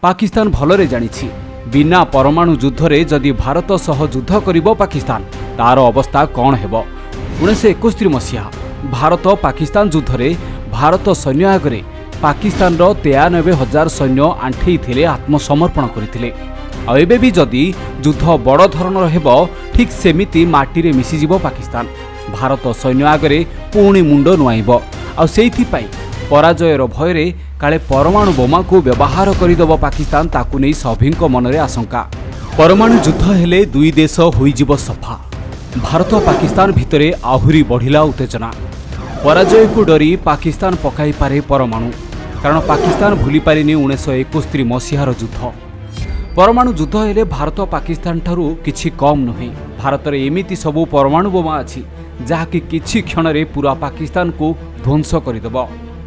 ପାକିସ୍ତାନ ଭଲରେ ଜାଣିଛି, ବିନା ପରମାଣୁ ଯୁଦ୍ଧରେ ଯଦି ଭାରତ ସହ ଯୁଦ୍ଧ କରିବ ପାକିସ୍ତାନ, ତାର ଅବସ୍ଥା କ'ଣ ହେବ। 1971 ମସିହା ଭାରତ ପାକିସ୍ତାନ ଯୁଦ୍ଧରେ ଭାରତ ସୈନ୍ୟ ଆଗରେ ପାକିସ୍ତାନର 93,000 ସୈନ୍ୟ ଆଣ୍ଠେଇଥିଲେ, ଆତ୍ମସମର୍ପଣ କରିଥିଲେ। ଆଉ ଏବେ ବି ଯଦି ଯୁଦ୍ଧ ବଡ଼ ଧରଣର ହେବ, ଠିକ୍ ସେମିତି ମାଟିରେ ମିଶିଯିବ ପାକିସ୍ତାନ। ଭାରତ ସୈନ୍ୟ ଆଗରେ ପୁଣି ମୁଣ୍ଡ ନୁଆଇବ। ଆଉ ସେଇଥିପାଇଁ ପରାଜୟର ଭୟରେ କାଳେ ପରମାଣୁ ବୋମାକୁ ବ୍ୟବହାର କରିଦେବ ପାକିସ୍ତାନ, ତାକୁ ନେଇ ସଭିଙ୍କ ମନରେ ଆଶଙ୍କା। ପରମାଣୁ ଯୁଦ୍ଧ ହେଲେ ଦୁଇ ଦେଶ ହୋଇଯିବ ସଫା। ଭାରତ ପାକିସ୍ତାନ ଭିତରେ ଆହୁରି ବଢ଼ିଲା ଉତ୍ତେଜନା। ପରାଜୟକୁ ଡରି ପାକିସ୍ତାନ ପକାଇପାରେ ପରମାଣୁ, କାରଣ ପାକିସ୍ତାନ ଭୁଲିପାରିନି 1971 ମସିହାର ଯୁଦ୍ଧ। ପରମାଣୁ ଯୁଦ୍ଧ ହେଲେ ଭାରତ ପାକିସ୍ତାନଠାରୁ କିଛି କମ୍ ନୁହେଁ। ଭାରତରେ ଏମିତି ସବୁ ପରମାଣୁ ବୋମା ଅଛି, ଯାହାକି କିଛି କ୍ଷଣରେ ପୁରା ପାକିସ୍ତାନକୁ ଧ୍ୱଂସ କରିଦେବ।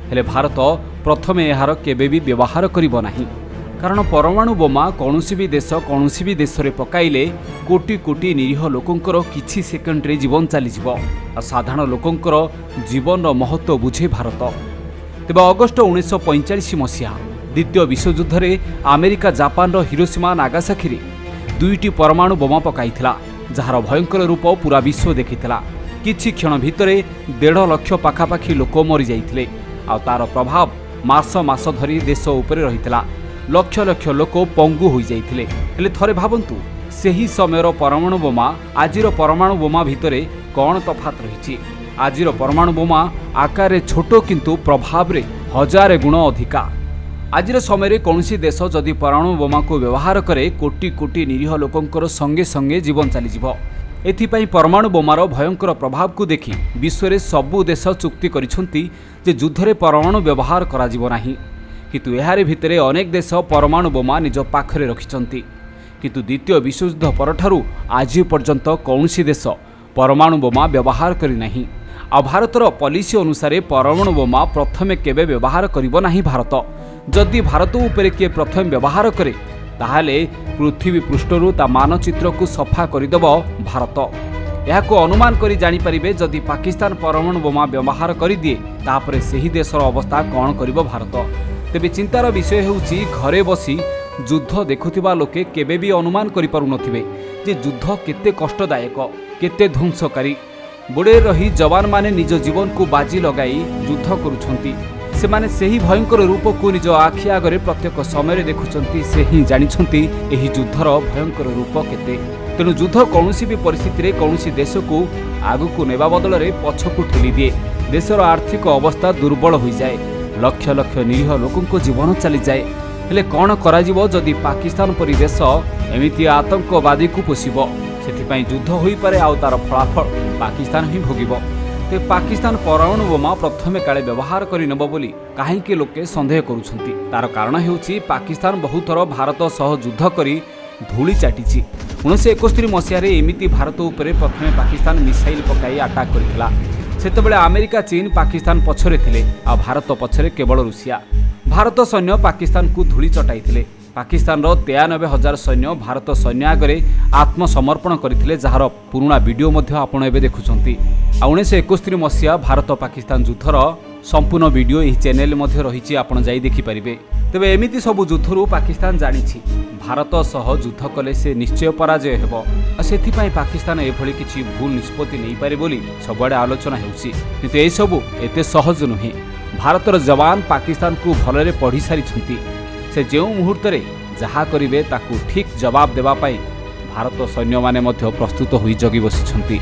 ହେଲେ ଭାରତ ପ୍ରଥମେ ଏହାର କେବେ ବି ବ୍ୟବହାର କରିବ ନାହିଁ, କାରଣ ପରମାଣୁ ବୋମା କୌଣସି ବି ଦେଶ କୌଣସି ବି ଦେଶରେ ପକାଇଲେ କୋଟି କୋଟି ନିରୀହ ଲୋକଙ୍କର କିଛି ସେକେଣ୍ଡରେ ଜୀବନ ଚାଲିଯିବ। ଆଉ ସାଧାରଣ ଲୋକଙ୍କର ଜୀବନର ମହତ୍ତ୍ୱ ବୁଝେ ଭାରତ। ତେବେ ଅଗଷ୍ଟ 1945 ମସିହା ଦ୍ୱିତୀୟ ବିଶ୍ୱଯୁଦ୍ଧରେ ଆମେରିକା ଜାପାନର ହିରୋସୀମା, ନାଗାସାକିରେ ଦୁଇଟି ପରମାଣୁ ବୋମା ପକାଇଥିଲା, ଯାହାର ଭୟଙ୍କର ରୂପ ପୁରା ବିଶ୍ୱ ଦେଖିଥିଲା। କିଛି କ୍ଷଣ ଭିତରେ 1.5 ଲକ୍ଷ ପାଖାପାଖି ଲୋକ ମରିଯାଇଥିଲେ। ଆଉ ତାର ପ୍ରଭାବ ମାସ ମାସ ଧରି ଦେଶ ଉପରେ ରହିଥିଲା। ଲକ୍ଷ ଲକ୍ଷ ଲୋକ ପଙ୍ଗୁ ହୋଇଯାଇଥିଲେ। ହେଲେ ଥରେ ଭାବନ୍ତୁ, ସେହି ସମୟର ପରମାଣୁ ବୋମା, ଆଜିର ପରମାଣୁ ବୋମା ଭିତରେ କ'ଣ ତଫାତ ରହିଛି? ଆଜିର ପରମାଣୁ ବୋମା ଆକାରରେ ଛୋଟ, କିନ୍ତୁ ପ୍ରଭାବରେ ହଜାରେ ଗୁଣ ଅଧିକା। ଆଜିର ସମୟରେ କୌଣସି ଦେଶ ଯଦି ପରମାଣୁ ବୋମାକୁ ବ୍ୟବହାର କରେ, କୋଟି କୋଟି ନିରୀହ ଲୋକଙ୍କର ସଙ୍ଗେ ସଙ୍ଗେ ଜୀବନ ଚାଲିଯିବ। ଏଥିପାଇଁ ପରମାଣୁ ବୋମାର ଭୟଙ୍କର ପ୍ରଭାବକୁ ଦେଖି ବିଶ୍ୱରେ ସବୁ ଦେଶ ଚୁକ୍ତି କରିଛନ୍ତି ଯେ ଯୁଦ୍ଧରେ ପରମାଣୁ ବ୍ୟବହାର କରାଯିବ ନାହିଁ। କିନ୍ତୁ ଏହାରି ଭିତରେ ଅନେକ ଦେଶ ପରମାଣୁ ବୋମା ନିଜ ପାଖରେ ରଖିଛନ୍ତି। କିନ୍ତୁ ଦ୍ୱିତୀୟ ବିଶ୍ୱଯୁଦ୍ଧ ପରଠାରୁ ଆଜି ପର୍ଯ୍ୟନ୍ତ କୌଣସି ଦେଶ ପରମାଣୁ ବୋମା ବ୍ୟବହାର କରିନାହିଁ। ଆଉ ଭାରତର ପଲିସି ଅନୁସାରେ ପରମାଣୁ ବୋମା ପ୍ରଥମେ କେବେ ବ୍ୟବହାର କରିବ ନାହିଁ ଭାରତ। ଯଦି ଭାରତ ଉପରେ କିଏ ପ୍ରଥମେ ବ୍ୟବହାର କରେ, ତାହେଲେ ପୃଥିବୀ ପୃଷ୍ଠରୁ ତା ମାନଚିତ୍ରକୁ ସଫା କରିଦେବ ଭାରତ। ଏହାକୁ ଅନୁମାନ କରି ଜାଣିପାରିବେ, ଯଦି ପାକିସ୍ତାନ ପରମାଣୁ ବୋମା ବ୍ୟବହାର କରିଦିଏ, ତାପରେ ସେହି ଦେଶର ଅବସ୍ଥା କ'ଣ କରିବ ଭାରତ। ତେବେ ଚିନ୍ତାର ବିଷୟ ହେଉଛି, ଘରେ ବସି ଯୁଦ୍ଧ ଦେଖୁଥିବା ଲୋକେ କେବେ ବି ଅନୁମାନ କରିପାରୁନଥିବେ ଯେ ଯୁଦ୍ଧ କେତେ କଷ୍ଟଦାୟକ, କେତେ ଧ୍ୱଂସକାରୀ। ବୋର୍ଡରରେ ରହି ଯବାନମାନେ ନିଜ ଜୀବନକୁ ବାଜି ଲଗାଇ ଯୁଦ୍ଧ କରୁଛନ୍ତି। ସେମାନେ ସେହି ଭୟଙ୍କର ରୂପକୁ ନିଜ ଆଖି ଆଗରେ ପ୍ରତ୍ୟେକ ସମୟରେ ଦେଖୁଛନ୍ତି। ସେ ହିଁ ଜାଣିଛନ୍ତି ଏହି ଯୁଦ୍ଧର ଭୟଙ୍କର ରୂପ କେତେ। ତେଣୁ ଯୁଦ୍ଧ କୌଣସି ବି ପରିସ୍ଥିତିରେ କୌଣସି ଦେଶକୁ ଆଗକୁ ନେବା ବଦଳରେ ପଛକୁ ଠେଲିଦିଏ। ଦେଶର ଆର୍ଥିକ ଅବସ୍ଥା ଦୁର୍ବଳ ହୋଇଯାଏ, ଲକ୍ଷ ଲକ୍ଷ ନିରୀହ ଲୋକଙ୍କ ଜୀବନ ଚାଲିଯାଏ। ହେଲେ କ'ଣ କରାଯିବ ଯଦି ପାକିସ୍ତାନ ପରି ଦେଶ ଏମିତି ଆତଙ୍କବାଦୀକୁ ପୋଷିବ? ସେଥିପାଇଁ ଯୁଦ୍ଧ ହୋଇପାରେ, ଆଉ ତାର ଫଳାଫଳ ପାକିସ୍ତାନ ହିଁ ଭୋଗିବ। ତେବେ ପାକିସ୍ତାନ ପରମାଣୁ ବୋମା ପ୍ରଥମେ କାଳେ ବ୍ୟବହାର କରିନେବ ବୋଲି କାହିଁକି ଲୋକେ ସନ୍ଦେହ କରୁଛନ୍ତି? ତାର କାରଣ ହେଉଛି, ପାକିସ୍ତାନ ବହୁଥର ଭାରତ ସହ ଯୁଦ୍ଧ କରି ଧୂଳି ଚାଟିଛି। 1971 ମସିହାରେ ଏମିତି ଭାରତ ଉପରେ ପ୍ରଥମେ ପାକିସ୍ତାନ ମିସାଇଲ ପକାଇ ଆଟାକ୍ କରିଥିଲା। ସେତେବେଳେ ଆମେରିକା, ଚୀନ ପାକିସ୍ତାନ ପଛରେ ଥିଲେ, ଆଉ ଭାରତ ପଛରେ କେବଳ ରୁଷିଆ। ଭାରତ ସୈନ୍ୟ ପାକିସ୍ତାନକୁ ଧୂଳି ଚଟାଇଥିଲେ। ପାକିସ୍ତାନର 93,000 ସୈନ୍ୟ ଭାରତ ସୈନ୍ୟ ଆଗରେ ଆତ୍ମସମର୍ପଣ କରିଥିଲେ, ଯାହାର ପୁରୁଣା ଭିଡ଼ିଓ ମଧ୍ୟ ଆପଣ ଏବେ ଦେଖୁଛନ୍ତି। ଆଉ 1971 ମସିହା ଭାରତ ପାକିସ୍ତାନ ଯୁଦ୍ଧର ସମ୍ପୂର୍ଣ୍ଣ ଭିଡ଼ିଓ ଏହି ଚ୍ୟାନେଲରେ ମଧ୍ୟ ରହିଛି, ଆପଣ ଯାଇ ଦେଖିପାରିବେ। ତେବେ ଏମିତି ସବୁ ଯୁଦ୍ଧରୁ ପାକିସ୍ତାନ ଜାଣିଛି, ଭାରତ ସହ ଯୁଦ୍ଧ କଲେ ସେ ନିଶ୍ଚୟ ପରାଜୟ ହେବ। ଆଉ ସେଥିପାଇଁ ପାକିସ୍ତାନ ଏଭଳି କିଛି ଭୁଲ ନିଷ୍ପତ୍ତି ନେଇପାରେ ବୋଲି ସବୁଆଡ଼େ ଆଲୋଚନା ହେଉଛି। କିନ୍ତୁ ଏସବୁ ଏତେ ସହଜ ନୁହେଁ। ଭାରତର ଯବାନ ପାକିସ୍ତାନକୁ ଭଲରେ ପଢ଼ି ସାରିଛନ୍ତି। ସେ ଯେଉଁ ମୁହୂର୍ତ୍ତରେ ଯାହା କରିବେ, ତାକୁ ଠିକ୍ ଜବାବ ଦେବା ପାଇଁ ଭାରତ ସୈନ୍ୟମାନେ ମଧ୍ୟ ପ୍ରସ୍ତୁତ ହୋଇ ଜଗି ବସିଛନ୍ତି।